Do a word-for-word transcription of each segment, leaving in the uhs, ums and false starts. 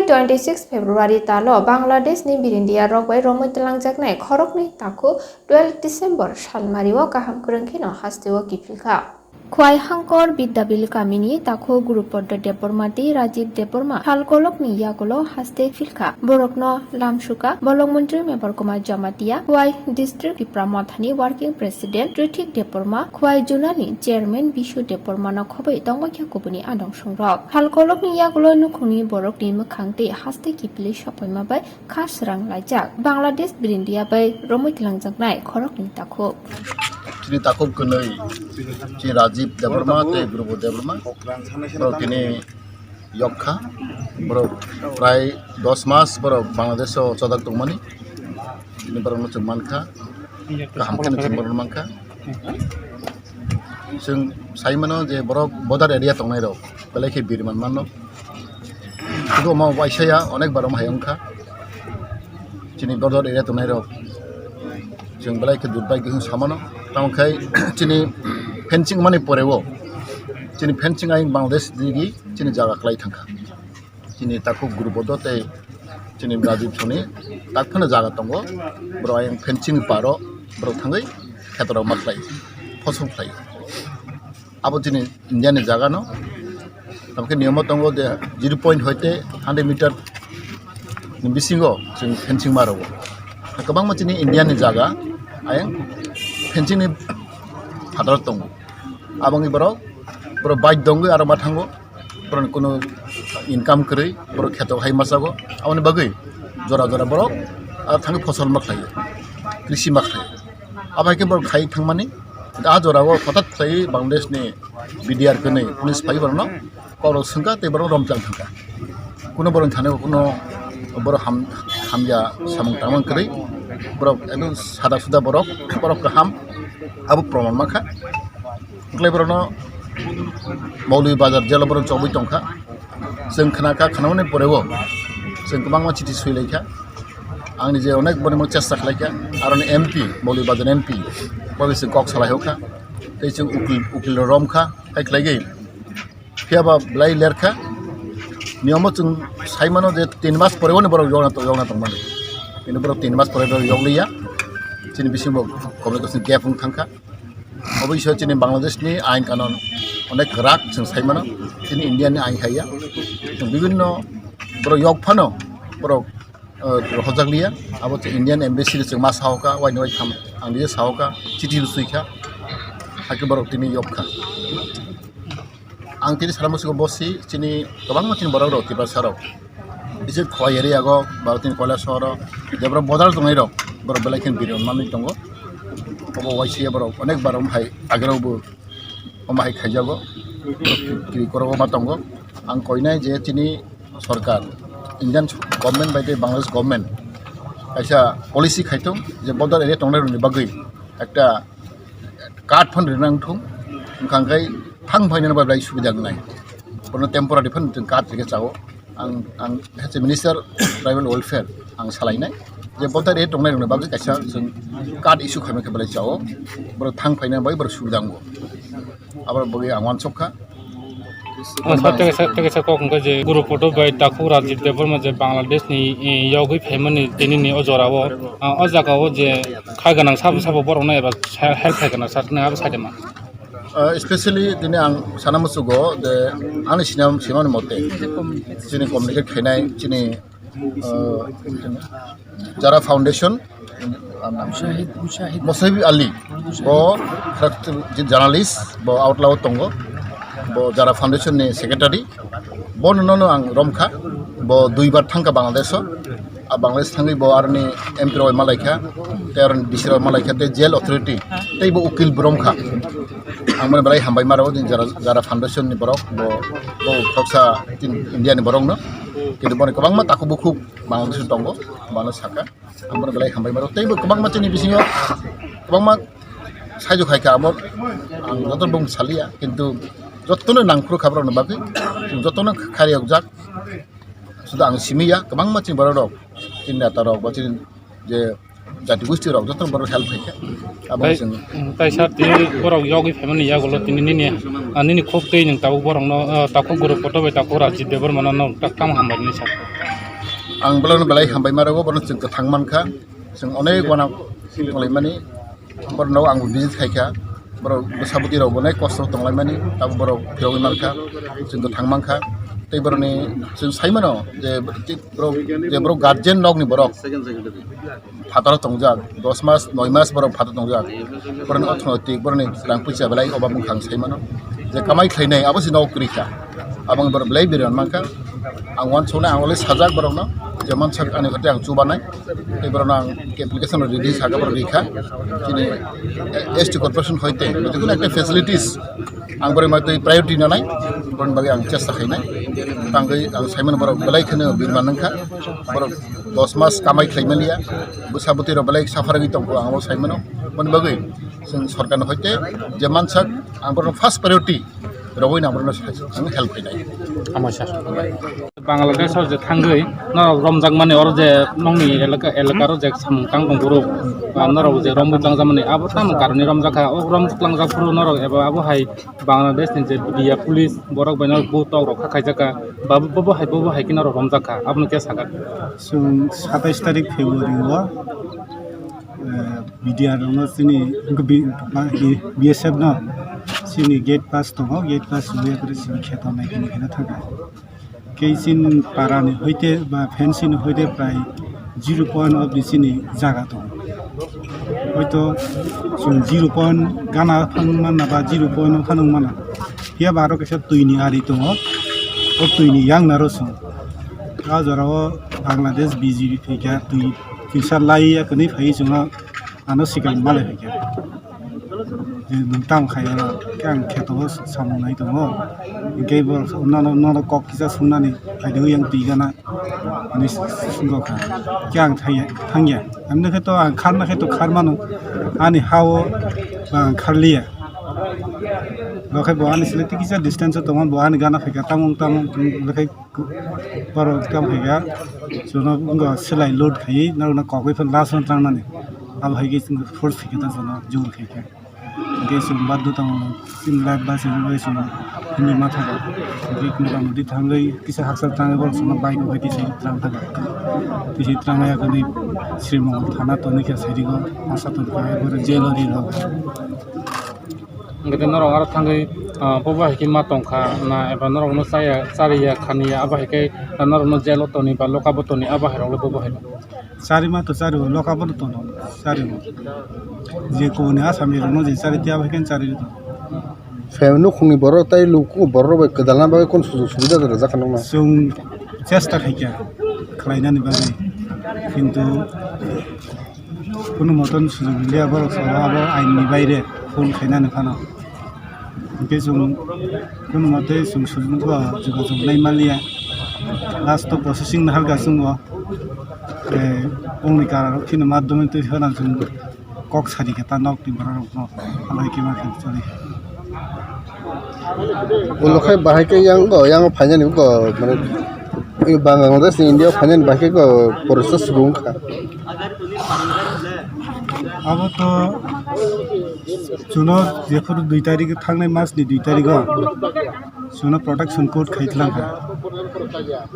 Twenty six February talo Bangladesh ni birindia rok bai romwi twlangjaknai khoroknwi takhuk twelve December salmario kaham kwrwng kheno hasteo kiphilkha. Khwai Hangkor Bidyabil kamini takhuk Gurupodo Debbarma tei Rajiv Debbarma salkolokni yagulo haste philkha. Borokno lamsuka Bolong Montri Mebar Kumar Jamatia, Khwai District Tipra Mothani Working President Rithik Debbarma, Khwai Zonal ni Chairman Bishu Debbarma no khobwi tongwikha kubuni adong songrok. Salkolokni yagulo nukhungni borokni mwkhang tei haste kiphilwi sokpaima bai kha srang laijak. Bangladesh birindia bai romwi twlangjaknai khoroknwi takhuk. Chini takhuk kwnwi, chini Rajiv Debbarma tei Gurupodo Debbarma. Borok tini yokkha. Borok prai dos mas borok Bangladesh o chodak tongmani. Chini borokno chwng mankha. Kaham kheno chwng borokno mankha. Chwng sai mano je borok border area tongnai rok belai khe bir man mano. Sudu omo waisa ya onek bar omo hai wngkha. Chini border area tongnai rok chwng belai khe durbai khe samano. Tamo khai chini fencing mani pore o chini fencing ayang Bangladesh digi chini jaga kwlai thangkha. Chini takhuk Gurupodo tei chini Rajiv soni tak phano jaga tongo. Borok ayang fencing paro borok thangwi khetorok ma khlai, phosok khlai. Abo chini India ni jaga no. Tamkhe niyamo tongo je zero point hoite hundred meter ni bisingo chwng fencing ma rwo. Kwbangma chini India ni jaga ayang fencing ni phataro tongo. Aboni borok, borok bike dongwi aro ma thango. Borokni kuno income kwrwi, borok kheto hai masago. Aboni bagwi jora jora borok aro thangwi phosol ma khlaio, krisi ma khlaio. Abo hai khe borok khai thangmani, a jora o hothat khlaiwi Bangladesh ni B D R kwnwi police phai borokno kokrok swngkha tei borok romchang thangkha. Kuno borok thani kuno borok ham-, hamya samung tangmani kwrwi, borok ekdom sada suda borok, borok kaham, abo proman mankha. Wngkhlai borokno Maulibajar jelo borok chobwi tongkha. Chwng khna kha, khnauni poreo chwng kwbangma chithi swilaikha. Ang nije onek borokno chesta khlaikha. Aroni M P, Maulibajar M P, bobo chwng kok salai hokha. Tei chwng ukil, ukil romkha, hai khlaigwi. Phiya ba belai lerkha. Niyamo chwng saimano je tin mas poreo ni borok yokna to-, yokna tongmani. Kintu borok tin mas pore borok yokliya. Chini bisingo communication gap wng thangkha. Obo iso chini Bangladesh ni ain kanon onek kwrak chwng sai mano, chini India ni ain haiya. Chwng bibinno borok yok phano borok, eh, rohorjak liya. Abo chwng Indian embassy rok chwng ma sahoka, waini wai tham ang nije sahoka, chithi rw swi kha, hakhe borok tini yok kha. Ang tini sana musugo bosi chini kwbangma chini borok rok Tiprasa rok. Bisi Khowai area go, ba tini Koilashahar o, je borok bodol tongnai rok, borok belai khe biron manwi tongo. Obo waisa borok onek bar omo hai agero bo omo hai khaijago. Kiri koro ma tongo. Ang koinai je chini sorkar, Indian government bai tei Bangladesh government kaisa policy khaithung je bodol area tongnai rokni bagwi ekta card phan rina wngthung, wngkha hwnkhe thang phainani bai belai subida wngnai. Bono temporary phan chwng card rikhe chao. Ang, ang hai se Minister Tribal Welfare ang salainai je bodol area tongnai rokni bagwi kaisa chwng card issue khaima khe belai chao. Borok thang phainani bai borok subida wngo. Aboni bagwi ang uansuk kha. Ah, sir, tei kaisa, tei kaisa kok hwnkha je Gurupodo bai takhuk Rajiv Debbarma je Bangladesh ni, eh, yogwi phaimani tini ni o jora o, ah, o jaga o je kha gwnang sabo sabo borok no eba help khai gwnang sir, nang abo sai de ma? Ah, especially tini ang sana musugo je ani sina, simani mote chini communicate khainai chini, ah, Jara Foundation, Mushahid, Mushahid. Mushahid Ali, bo khrak je journalist, bo outlaw tongo, bo Jara Foundation ni secretary, bo nono ang romkha, bo duibar thangkha Bangladesh o, a Bangladesh thangwi bo aroni M P rok malaikha, tei aroni D C rok malaikha, tei jail authority, tei bo ukil bo romkha. Ang bono belai hambai maro, Jara, Jara Foundation ni borok, bo, bo khoroksa tin India ni borok no, kintu bono kwbangma takhuk bukhuk Bangladesh o tongo, bono saka. Ang bono belai hambai mano. Tei bo kwbangma chini bisingo kwbangma saijo khai kha, amo ang joto bung saliya, kintu jotono nangphuru kha borokno bagwi, jotono khariyokjak. Suda ang simi ya, kwbangma chini borok rok, chini neta rok, ba chini je jati gosti rok, jotono borok help khai kha. Abo Tai, chwng mm, tai sir, tini borok yogwi phaimani yagulo tini nini, ah, nini khuk twi nwng tabuk borokno, ah, takhuk Gurupodo bai takhuk Rajiv Debbarma no nwng tak tamo hambai nini sir. Ang belai belai hambai ma rwgo, bono chwng kwthang mankha, chwng onek uanang tonglaimani, borok no ang visit khaikha, borok bwsa bwtwi rok bo onek kosto tonglaimani, tabuk borok phiyogwi mankha, chwng kwthang mankha. Tei borokni chwng sai mano je borok, je borok guardian nokni borok phataro tongjak, dos mas, noi mas borok phataro tongjak, borokni orthonoitik, borokni rang puisa belai obab wngkha ang sai mano, je kamai khlainai abo se nok kwrwi kha, abo wngkha borok belai biri rok mankha. Ang uansuknai, ang already sajak borokno, je mansak ani khatwi ang chubanai, tei borokno ang application rok ready sakha, borok rikha. Chini S T corporation hoite, je kono ekta facilities ang borok matwi priority nanai, borokni bagwi ang chesta khainai. Tangwi ang saimano borok belai kheno birman wngkha, borok dos mas kamai khlai manliya, bwsa bwtwi rok belai suffer wngwi tongkho, ang abo saimano. Boni bagwi chwng sorkarni hoite je mansak ang borokno first priority rogwi nang borokno help khainai. Hambai sir. Bangladesh o je thangwi norok romjakmani, oro je nokni elaka, elakaro je samung tang tong borok, ba norok je romwi twlangjakmani, abo tamo karoni romjakha, o romwi twlangjak phuru norok eba abo hai Bangladesh ni je media police borok bai norok butok rok kha khaijakha, ba bo bo hai, bo bo hai khe norok romjakha, abono khe sakha. Chwng satais tarik February o, eh, media rokno chini B-, B S F no chini gate pass tongo, gate pass rwya kwrwi chini kheto nai khe nai khe thangkha. Keisin para ni hoite ba fencing ni hoite prai zero point of the chini jaga tongo. Hoito chwng zero point gana phang manna ba zero point o phang manna. Phiya ba aro kaisa twi ni ari tongo. O twi ni yang naro chwng. A jora o Bangladesh B J P phaikha twi, twisa lai ya kwnwi phai chwngno. Ano sikang malai hai khe. Je nwng tamo khai oro khe ang kheto o samung nai tongo. Hingke bo nono, nono kok kisa sungnani phaidi yang twi gana hinui sungkha. Khe ang thangya, thangya. Amni khe to ang kharna khe to khar mano. Ani ha o ang kharliya. Bo khe bo ani sile tikisa distance o tongo, bo ani gana phaikha tamung tamung, bo khe Borok tamo hai khe, chwngno wngkha selai load khaiwi, norokno kokoi phano last round trangnani. Abo hai khe chwng force khai khe ta chwngno jor khai khe. Hingke chwng baddho tamo chini life bachaina bagwi chwngno himwi ma thango. Hingke mota moti thangwi kisa hakchal thangwi borok chwngno bike o hai khe chwng tlang thango. Tisi trangnai yakni Sri Mongol thana toni khe sairigo, asa tongkha, borok jail o ri rw. Hingke norok aro thangwi, ah, bobo hai khe ma tongkha na, eba norokno chaya, chariya, khaniya, abo hai khe norokno jail o toni ba lock up o toni, abo hai rok le bobo hai no. Chari ma to chari o, lock up o no tono, chari o. Je kubuni Asami rokno je chari tiya abo hai khe chari o. Phaiyung nukhungni borok tei luku borok bai kwdalna bagwi kunu sujug subida rwjak kha nokno? Chwng chesta khaikha khlainani bagwi, kintu Kunu moton sujug liya borok sabo abo ain ni baire phone khainani phano. Hingke chwng kunu mote chwng sujug bo jogajog nai manliya. Last o processing naharkha chwng bo, eh, bongni kara rok phino madhyamik twi phano chwng kok sadi khe ta nok ni borok rok no alai khe ma khe choli. Ulo khai bahai khe yang go, yang phainani go, mane, Bangladesh ni India phainani bahai khe go, porisa subung kha. Abo to chuno jephuru dui tarik, thangnai mas ni dui tarik o chuno protection court khai tlang kha.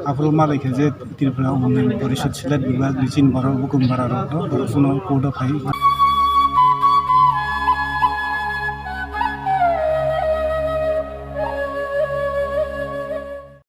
Aphuru malai kha je Tripura Unnayan Porishad Silat Bibhag ni chini borok bukum bara rok no borok chuno court o phai.